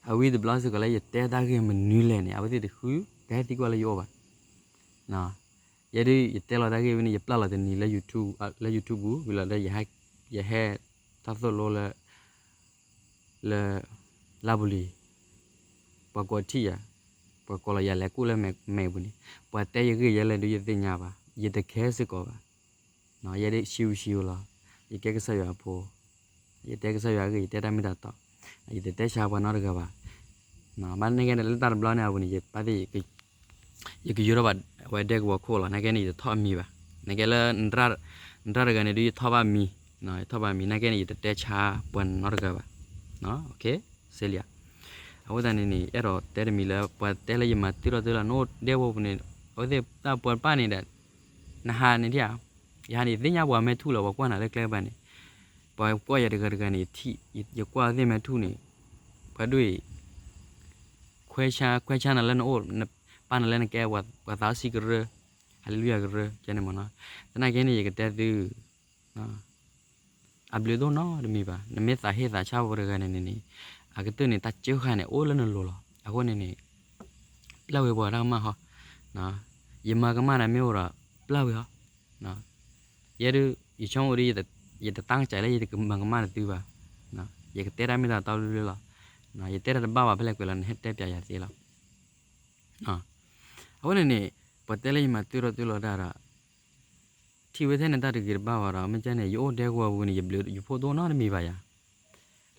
အဝဲတဘျီစ့ၢ်ကီးလၢယတဲတၢ်ဂ့ၢ်မနုၤလဲၣ်န့ၣ် အဝဲသ့ၣ်တဃု တဟဲသံကွၢ်လၢယအိၣ်ဘၣ်. ယဲဒုးယတဲလီၤတၢ်ဂ့ၢ်ဝဲန့ၣ် ယပျၢ်လီၤတနံၤလၢ YouTube လၢ YouTube ပူၤ ဝံၤလီၤဒီး ယဟဲထီၣ်သိၣ်လိလၢ လၢ လါပူၤလံၤ ပှၤကိးထံၣ်ယၤ, ပှၤကိးလီၤယၤလဲၤကူၣ်လၢမဲာ်ပူၤန့ၣ်, ပှၤတဲယဂ့ၢ်ယဲလဲၣ်ဒုးယသ့ၣ်ညါဘၣ်, ယတခဲစ့ၢ်ကီးဘၣ်. ယဲဒၣ်ဆံးဝံဆံးဝံလီၤ, ယကဲကစၢ်ယွၤအဖိ, ယတဲကစၢ်ယွၤအဂ့ၢ် ယတဲတၢ်မ့ၢ်တၢ်တီ, ယတတဲဆါပှၤနီတဂၤဘၣ်. ဘၣ်န့ၣ်ကဲန့ၣ် လၢတၢ်တဘျီန့ၣ်အပူၤန့ၣ် ယဘၣ်သ့ၣ် ယကယိထီၣ်ဘၣ်အဝဲဒဲကဝီၤခိၣ်လီၤ. နာ်ကဲန့ၣ် ယတထီၣ်အမံၤဘၣ်. နာ်ကဲလၢ နတရၣ်တဂၤန့ၣ်ဒုး ယထီၣ်ဘၣ်မံၤ, ယထီၣ်ဘၣ်မံၤ နာ်ကဲန့ၣ် ယတတဲဆါပှၤနီတဂၤဘၣ်. စ့လံဧါ. အဃိသတးန့ၣ်န့ၣ် အဲၣ်ဒိးတဲတမံၤလၢ ပှၤတဲလၢယမၤတုၤထီၣ်တုၤလီၤ နအိၣ်ဒဲကဝီၤပူၤန့ၣ် အဝဲသ့ၣ်တၢ်ပှၤတဖၣ်န့ၣ်ဒီး နဟးန့ၣ်ဒ်ဧါ, ယဟးန့ၣ် ယသ့ၣ်ညါပှၤမဲာ်ထူၣ်လီၤ ပှၤကွၢ်နၤလၢကျဲကပၤန့ၣ်, ပှၤကွၢ်ယၤတဂၤတဂၤန့ၣ် ယထံၣ် ယကွၢ်အဝဲသ့ၣ်မဲာ်ထူၣ်န့ၣ်, ပှၤဒိၣ်အံၤ ခွဲးဆါ ခွဲးဆါနၤလၢနအိၣ် ပၢ်နၤလၢနကဲ ပှၤသးစီဆှံကရၢ, ဟၤလ့လူယၤကရၢ ကဲန့ၣ်မ့ၢ်နီၤ. သနာ်က့န့ၣ် ယကတဲသု အဘျုးဒိၣ်နီတမံၤဘၣ်. နမ့ၢ်သးဟ့သးဆါပှၤတဂၤန့ၣ်န့ၣ်န့ၣ် အကတၢၢ်န့ၣ် တၢ်စၢဃာ်န့ၣ် အိၣ်လၢနလိၤလီၤ. အဃိန့ၣ်န့ၣ် ပျၢ်ဝဲပှၤတၢ်ကမၣ်ဟီ, ယမၤကမၣ်နၤမ့ၢ်အိၣ်ဒီး ပျၢ်ဝဲဟီ. ယဲဒုး ယဆိကမိၣ်ဒ် ယတတၢ်ကစၢ်လၢယတမၤကမၣ်နသုဘၣ်. ယကတဲတၢ်မ့ၢ်တၢ်တီလၢလီၤ. ယတဲတၢ်တဘၣ်ဘၣ်ဖဲလဲၣ်ကွဲးလီၤ နဟဲတဲပျးယၤသ့လီၤ. အဃိန့ၣ်န့ၣ် ပှၤတဲလၢယမၤတုၤထီၣ်တုၤလီၤတၢ်ဒီး ထံၣ်ဝဲထဲန့ၣ်တၢ်တဂ့ၤတဘၣ်ဘၣ်ဒီး မ့ၢ်ကဲန့ၣ် ယအိၣ်ဒဲကဝီၤပူၤန့ၣ် ယဘျုးယဖှိၣ်ဒိၣ်နီတမံၤဘၣ်ယၤ.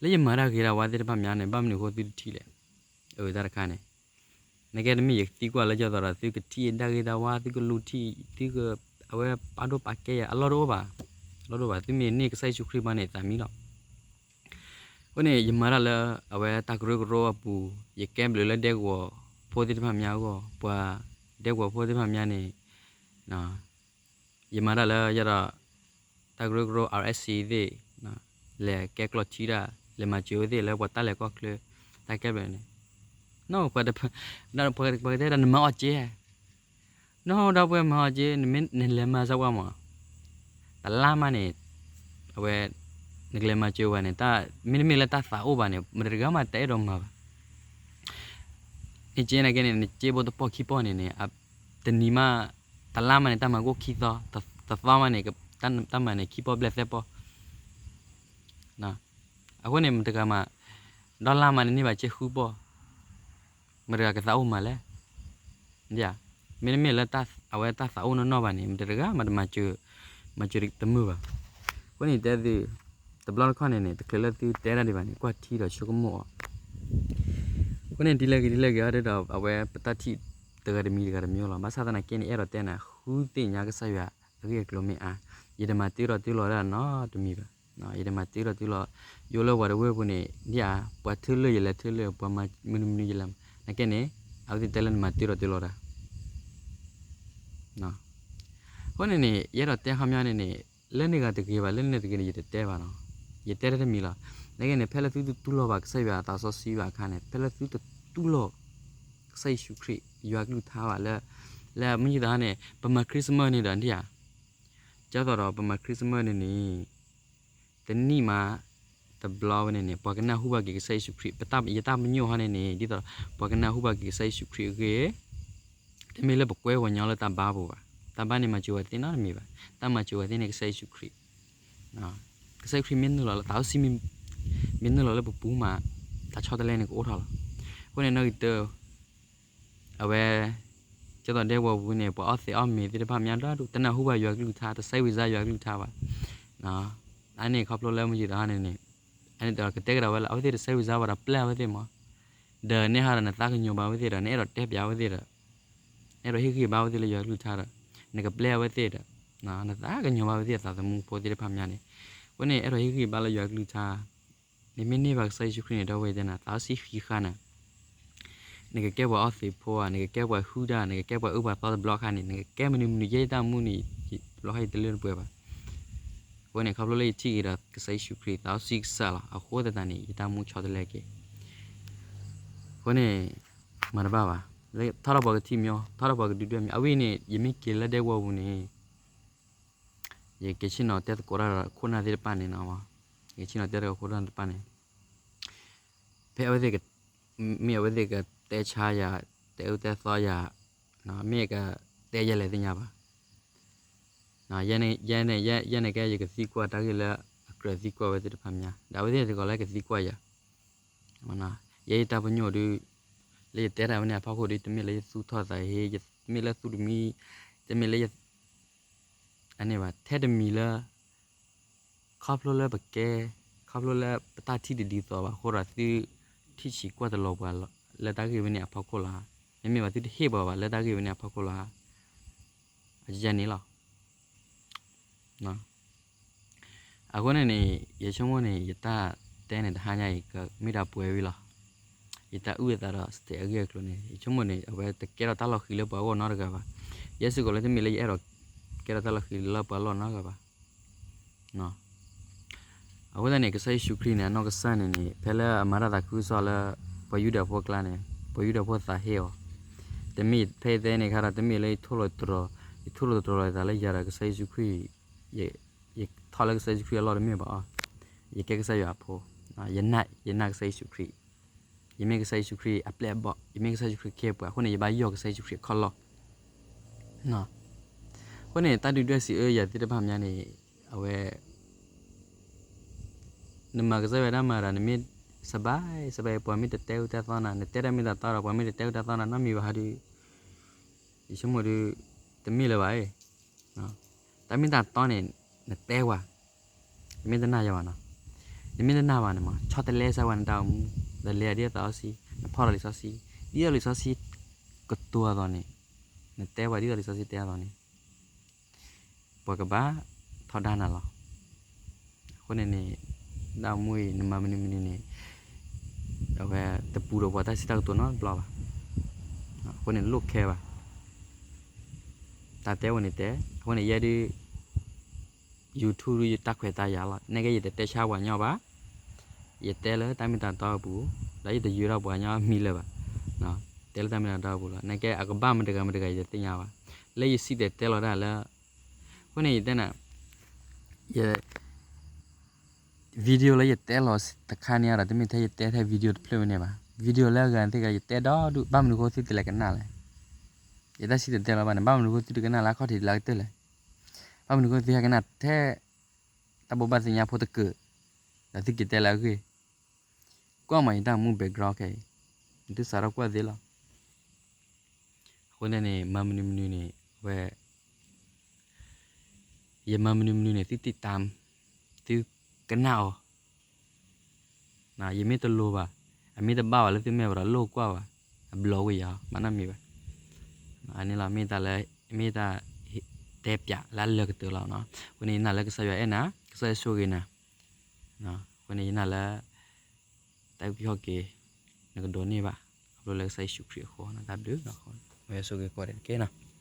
လၢယမၤတၢ်ဂ့ၤတၢ်ဝါသ့ၣ်တဖၣ်မးန့ၣ် ဘၣ်မနုၤအဃိသုတထံၣ်လဲၣ်. အဝဲတၢ်တခါန့ၣ် နကဲတမ့ၢ်ယသံကွၢ်လၢယသးဒီး သုကထံၣ်တၢ်ဂ့ၤတၢ်ဝါ သုကလူၤထံၣ် သုက အဝဲပာ်ဒိၣ်ပာ်ကဲယၤ အလီၢ်တအိၣ်ဘၣ်, အလီၢ်တအိၣ်ဘၣ်. သုမ့ၢ်န့ၢ်ကစၢ်ယ့ၣ်ၡူးခရံာ်ဘၣ်န့ၣ် သးမံလီၤ. အဃိန့ၣ် ယမၤတၢ်လၢ အဝဲတၢ်ကရၢကရိအပူၤ ယကဲဘျုးလၢဒဲကဝီၤဖိသ့ၣ်တဖၣ်မးအဂီၢ် ပှၤ ဒဲကဝီၤဖိသ့ၣ်တဖၣ်မးန့ၣ် ယမၤတၢ်လၢယဒီး တၢ်ကရၢကရိ RSC သ့ၣ် လဲၤကဲကျီၢ်ထံတၢ် လဲၤမၤစၢၤဝဲသ့ၣ်လၢပှၤတၢ်လဲၤကီၢ်ချၢ တၢ်ကဲဘျုးန့ၣ် နီၢ် ပှၤတဲဒၣ်နမၤအီၣ်က့ နီၢ် ဒီပုၢ်ဝဲၢ်မၤအီၣ်က့ နမ့ၢ်နလဲၤမၤစၢၤပှၤမး တလါမးန့ၣ် အဝဲ နကလဲၤမၤစၢၤဝဲန့ၣ် မ့တမ့ၢ်လၢတၢ်သးအိၣ်ဘၣ်န့ၣ် မတၤတဂၤမးတအဲၣ်ဒိးမၤဘၣ်. နက့နာ်က့န့ၣ် နက့ဘိတပီၢ်ခံပီၢ်န့ၣ်န့ၣ် တနံၤမး တလါမးန့ၣ် တၢ်မၤကိၣ်ခံသီ, တသီမးန့ၣ် တၢ်မၤန့ၣ်ခံပီၢ်ဘျဲၣ်သၢပီၢ်. အဃိန့ၣ် မတၤတဂၤမး ဒီလါမးန့ၣ်န့ၢ်ဘၣ်က့ဃုပီၢ်, မတၤတဂၤကသးအိၣ်မၤလဲၣ်. မ့တမ့ၢ်လၢအဝဲတၢ်သးအိၣ်နီၢ်နီၢ်ဘၣ်န့ၣ် မတၤတဂၤမးတမၤစၢၤ, မၤစၢၤတမုာ်ဘၣ်. အဃိန့ၣ်တဲသု တဘျီတခီၣ်န့ၣ်န့ၣ် တချုးလၢသုတဲတၢ်ဒံးဘၣ်န့ၣ် ကွၢ်ထံဒီးဆိကမိၣ်အီၤ. အဃိန့ၣ် ဒ်လဲၣ်ဂ့ၤဒ်လဲၣ်ဂ့ၤ အီၤဒီး အဝဲပတၢ်ထံၣ်တဂၤတမံၤတဂၤတမံၤလီၤ. ဘၣ်ဆၣ်သနာ်က့န့ၣ် အဲၣ်ဒိးတဲနၤ ဃုသ့ၣ်ညါကစၢ်ယွၤအဂ့ၢ်အကျိၤမ့ၢ်အါ, ယတမၤတ့ထီၣ်တ့လီၤဒၣ်နီတမံၤဘၣ်. ယတမၤတ့ထီၣ်တ့လီၤ, ယအိၣ်လၢပှၤတဝၢပူၤန့ၣ် ဒ်ဧါ, ပှၤထၢလၢၢ်ယလဲၤထၢလၢၢ်, ပှၤမၤမနုၤမနုၤယလဲၤမၤ, နာ်က့န့ၣ် အဝဲသ့ၣ်တဲလၢနမၤတ့ထီၣ်တ့လီၤတၢ် အဃိန့ၣ်န့ၣ် ယအဲၣ်ဒိးတဲခီပညီန့ၣ်န့ၣ် လၢန့ၣ်ဂၤတဂ့ၤဘၣ် လၢန့ၣ်တဂ့ၤန့ၣ် ယတတဲဘၣ်နီၤ, ယတဲတၢ်တမံၤလီၤ. နာ်က့န့ၣ် ဖဲလၢသုတတူၢ်လိာ်ဘၣ်ကစၢ်ယွၤအသးစီဆှံဘၣ်အခါန့ၣ် ဖဲလၢသုတတူၢ်လိာ် ကစၢ်ယ့ၣ်ၡူးခရံာ် ယွၤကလုၢ်ကထါဘၣ်လၢ လၢမုၢ်ယသးဟီန့ၣ် ပမၤ Christmas န့ၣ်ဒီးဒ်ဧါ, ကၢ်သိးဒီးပမၤ Christmas န့ၣ်န့ၣ် တနံၣ်မး တဘျီဝဲန့ၣ်န့ၣ် ပှၤကနၢ်ဟူဘၣ်က့ၤကစၢ်ယ့ၣ်ၡူးခရံာ် ပတၢ် ယတၢ်ပညိၣ်ဟီန့ၣ်န့ၣ် ဒ်သိးပှၤကနၢ်ဟူဘၣ်က့ၤကစၢ်ယ့ၣ်ၡူးခရံာ်အဂ့ၢ် တမ့ၢ်လၢပကွဲပှၤကညီလၢတၢ်ဘါပူၤဘၣ်. တၢ်ဘါန့ၣ်မၤစၢၤဝဲသ့ၣ်နီတမံၤဘၣ်. တၢ်မၤစၢၤဝဲသ့ၣ်န့ၣ် ကစၢ်ယ့ၣ်ၡူးခရံာ်. ကစၢ်ယ့ၣ်ၡူးခရံာ်မ့ၢ်နုာ်လီၤလၢ သးစီဆှံမ့ၢ်နုာ်လီၤလၢပပူၤမး တၢ်ဆီတလဲန့ၣ်ကအိၣ်ထီၣ်လီၤ. အဃိန့ၣ်နီၢ်ဂံၢ်တၢ အဝဲ ကၢ်သိးဒဲကဝီၤပူၤန့ၣ် ပှၤအီၣ်သ့းအီၣ်မ့ၤသ့ၣ်တဖၣ်မးဒိၣ်ဒိၣ် တနၢ်ဟူဘၣ်ယွၤကလုၢ်ကထါ တဆဲးဝံၤစါယွၤကလုၢ်ကထါဘၣ်. အန့ၣ်ခီဖျိလၢမုၢ်ယံၤတဟီန့ၣ်န့ၣ် အန့ၣ်ဒီးကတဲကဒီးဝဲလၢ အဝဲသ့ၣ်တဆဲးဝံၤစါဘၣ်ဒီးပျဲအဝဲသ့ၣ်မး ဒီးနဟးဒီးနသးကညီၤဘၣ်အဝဲသ့ၣ်ဒီး နအဲၣ်ဒိးတဲပျးအဝဲသ့ၣ်ဒီး အဲၣ်ဒိးဟ့ၣ်ဂံၢ်ဘါအဝဲသ့ၣ်လၢယွၤကလုၢ်ကထါဒီး နကပျဲအဝဲသ့ၣ်ဒီး နသးကညီၤဘၣ်အဝဲသ့ၣ်အသးသမူဖိသ့ၣ်တဖၣ်မးန့ၣ် အဃိန့ၣ် အဲၣ်ဒိးဟ့ၣ်ဂံၢ်ဘါလၢယွၤကလုၢ်ကထါ နမ့ၢ်န့ၢ်ဘၣ်ကစၢ်ယ့ၣ်ၡူးခရံာ်န့ၣ် ဒီပုၢ်ဝဲၢ်တဲနၤ သးစီဆှံဃံဃာ်နၤ နကကဲပှၤအီၣ်သ့းဖိဧါ နကကဲပှၤဟုၣ်တၢ် နကကဲပှၤအုၣ်ပှၤသီတဘျီခါန့ၣ် နကကဲမနုၤမနုၤ ယဲယတၢ်မူန့ၣ် တဘျီခါယတလၢတပှဲၤဘၣ်. အဃိန့ၣ် ခီဖျိလၢယထံၣ်က့ၤဒီးကစၢ်ယ့ၣ်ၡူးခရံာ် သးစီဆှံကစၢ်လီၤ အဃိသတးန့ၣ် ယတၢ်မူဆီတလဲက့ၤ အဃိန့ၣ် မၤတဘၣ်ဘၣ် ထီၣ်ထီၣ်ပှၤကထံၣ်မၠီ ထီၣ်ထီၣ်ပှၤကဒုၣ်ဒွဲၣ်မၠီ အဝဲန့ၣ် ယမ့ၢ်က့ၤလၢဒဲကဝီၤပူၤန့ၣ် ယက့ၤဆ့ၣ်နီၤတဲသကိးတၢ်ဒီးခိၣ်နၢ်သ့ၣ်တဖၣ်န့ၣ်နီၤ, ယက့ၤဆ့ၣ်နီၤတဲသကိးခိၣ်နၢ်သ့ၣ်တဖၣ်န့ၣ် ဖဲအဝဲသ့ၣ် မ့ၢ်အဝဲသ့ၣ်ကတဲဆါယၤ တဲအၢတဲသီယၤ မ့ၢ်ကတဲယဲလဲၣ်သ့ၣ်ညါဘၣ်. ယဲန့ၣ် ယဲန့ၣ်ကဲ ယကသံကွၢ်တၢ်ဂ့ၢ်လၢအကြၢးသံကွၢ်ဝဲသ့ၣ်တဖၣ်မး, ဒီးအဝဲသ့ၣ်တဂၤလၢကသံကွၢ်ယၤ, ယဲယတၢ်ပညိၣ်ဒုး လၢယတဲတၢ်ဝဲန့ၣ်အဖီခိၣ်ဒီး တမ့ၢ်လၢယသူၣ်ထီၣ်သးဟ့, တမ့ၢ်လၢသူၣ်တမံ, တမ့ၢ်လၢယ အန့ၣ်ဘၣ်, ထဲတမံၤလၢ ခီဖျိလၢပကဲ, ခီဖျိလၢပတၢ်ထံၣ်တဒ်သိးဘၣ်အဃိဒီး သုထံၣ်ဆံးကွၢ်တလီၤပှၤလၢတၢ်ဂ့ၢ်ဝဲန့ၣ်အဖီခိၣ်လီၤဧါ. မ့မ့ၢ်ဘၣ်သုတဟ့ၣ်ပှၤဘၣ်လၢတၢ်ဂ့ၢ်ဝဲန့ၣ်အဖီခိၣ်လီၤဧါ. အန့ၣ်လီၤ. အဃိန့ၣ်န့ၣ် ယဆိကမိၣ်န့ၣ် ယတၢ်တဲန့ၣ်တဟါညါအံၤ ကမ့ၢ်ဒၣ်ပှဲၤဝံၤလီၤ. ယတၢ်အုၣ်အသးဒီး step အဂ့ၢ်အကျိၤန့ၣ် ယဆိကမိၣ်န့ၣ် အဝဲတကဲထီၣ်တၢ်လီၤဃံၤလၢပှၤဂီၢ်နီတဂၤဘၣ်. ယဲစ့ၢ်ကီးလၢတမ့ၢ်လၢယအဲၣ်ဒိးကဲထီၣ်တၢ်လီၤဃံၤလၢပှၤလီၢ်နီတဂၤဘၣ်. အဃိသတးန့ၣ် ကစၢ်ယ့ၣ်ၡူးခရံာ်န့ၣ် အနီၢ်ကစၢ်န့ၣ်န့ၣ် ဖဲလၢအမၤတၢ်သးခုကစီၣ်လၢ ပှၤယူဒၤဖိအကျါန့ၣ် ပှၤယူဒၤဖိသးဟ့အီၤ, တမ့ၢ်ဖဲအံၤသ့န့ၣ်ခါဒီး တမ့ၢ်လၢယထိၣ်လိာ်တြီၤ, ယထိၣ်လိာ်တြီၤလိာ်သးလၢယၤဒီးကစၢ်ယ့ၣ်ၡူးခရံာ်, ယထီၣ်လၢကစၢ်ယ့ၣ်ၡူးခရံာ်အလီၢ်တမ့ၢ်ဘၣ်အီၤ, ယကဲကစၢ်ယွၤအဖိ, ယနာ်, ယနာ်ကစၢ်ယ့ၣ်ၡူးခရံာ်, ယမ့ၢ်ကစၢ်ယ့ၣ်ၡူးခရံာ်အပျဲၢ်အဘီၣ်, ယမ့ၢ်ကစၢ်ယ့ၣ်ၡူးခရံာ်ခ့ပှၤ, အဃိန့ၣ် ယဘၣ်ယီၢ်ကစၢ်ယ့ၣ်ၡူးခရံာ်အခီၣ်လီၢ်. အဃိန့ၣ် တၢ်ဒုၣ်ဒွဲၣ်စံးအၢယၤသ့ၣ်တဖၣ်မးန့ၣ် အဝဲ နမၤကစၢ်ယွၤတၢ်မၤဒီး နမ့ၢ်စဘၢၣ်စဘၢၣ် ပှၤမ့ၢ်တတဲအူတၢ်သီနၤ, နတဲတၢ်မ့ၢ်တၢ်တီဒီး ပှၤမ့ၢ်တတဲအူတၢ်သီနၤ နီတမံၤဘၣ်ဟးဒုး, ယဆိကမိၣ်ဒုး တမ့ၢ်လၢၤဘၣ်အံၤ, တၢ်မ့ၢ်တၢ်တီန့ၣ် နတဲဝဲ, နမ့ၢ်တနာ်ယၤဘၣ်နီၤ, နမ့ၢ်တနာ်ဘၣ်န့ၣ်မး ဆီတလဲစၢ်ဝဲနတၢ်အိၣ်မူ, ဒီးလဲၤဒ်သိးသးစီဆှံ, နဖီၣ်ဒီးလံာ်စီဆှံ, ဒ်သိးလံာ်စီဆှံကတိၤအသိးန့ၣ်, နတဲဝဲဒ်သိးလံာ်စီဆှံတဲအသိးန့ၣ် ပှၤကဘၣ်ထီဒါနၤလီၤ. အဃိန့ၣ်န့ၣ် တၢ်အိၣ်မူအံၤ နမၤမနုၤမနုၤန့ၣ် အဝဲတပူၤဒီးပှၤတၢ်စံးတၢ်ကတိၤနီတဘျီဘၣ်. အဃိန့ၣ် လိၣ်ခဲဘၣ်. တၢ်တဲဝဲန့ၣ်တဲ, အဃိန့ၣ်ယဲဒုး YouTube ဒုးယတၢ်ခွဲးတၢ်ယာ်လီၤ. နာ်က့ယတတဲဆါပှၤညီဘၣ်, ယတဲလၢတၢ်မ့ၢ်တၢ်တီအပူၤ, ဒီးယတယုၢ်ထီၣ်ပှၤညီမံၤလၢၤဘၣ်. တဲလၢတၢ်မ့ၢ်တၢ်တီအပူၤလီၤ. နာ်က့အကဘၣ်မတၤတဂၤမတၤတဂၤ ယတသ့ၣ်ညါဘၣ်. လၢယစံၣ်တဲၤတဲလီၤတၢ်လၢ အဃိန့ၣ် ယတဲနၤ ယ video လၢယတဲလီၤတခါန့ၣ်ဒီး တမ့ၢ်ထဲယတဲထဲ video တဖျၢၣ်ဝဲန့ၣ်ဘၣ်. Video လၢအဂၤသ့ၣ်ဂၤ ယတဲဒီဒူၣ်, ဘၣ်မနုၤဃိသုတလဲၤကနၣ်လဲၣ်. ယတၢ်စံၣ်တဲၤတဲလီၤဘၣ်န့ၣ် ဘၣ်မနုၤဃိသုတကနၣ်လၢအခီၣ်ထံးလၢအကတၢၢ်လဲၣ်. ဘၣ်မနုၤဃိသုဟဲကနၣ်ထဲ တၢ်ဘိးဘၣ်သ့ၣ်ညါဖိတကၢၢ်, ဒီးသုက့ၤတဲလၢအဂ့ၢ် ကွၢ်မးယတၢ်မူ background ခဲအံၤ, နသုစးထီၣ်ကွၢ်သ့လီၤ. အဃိန့ၣ်န့ၣ် မၤမနုၤမနုၤန့ၣ် အဝဲ ယမၤမနုၤမနုၤန့ၣ် သုတိၣ်တၢ်, သုကနၣ်အီၤ, ယမ့ၢ်တလိၤဘၣ်, အမ့ၢ်တဘၣ်ဘၣ်လၢသုမဲာ်ဘၣ်ဒီး လိၣ်ကွၢ်ဘၣ်, အဘျီဝဲယၤ မၤနီတမံၤဘၣ်. အန့ၣ်လီၤ မ့ၢ်တၢ်လၢ မ့ၢ်တၢ် တဲပၠးလၢအလၢာ်ကတၢၢ်လီၤ. အဃိန့ၣ် ယနာ်လၢကစၢ်ယွၤအဲၣ်နၤ, ကစၢ်ယွၤဆိၣ်ဂ့ၤနၤ. အဃိန့ၣ် ယနာ်လၢ တၢ်အုၣ်က့ၤခီၣ်က့ၤ နကဒိးန့ၢ်ဘၣ် ခီဖျိလၢကစၢ်ယ့ၣ်ၡူးခရံာ်အဃိ တၢ်ဘျုး, မ်ယွၤဆိၣ်ဂ့ၤကိးဂၤဒဲးတက့ၢ်နီၤ.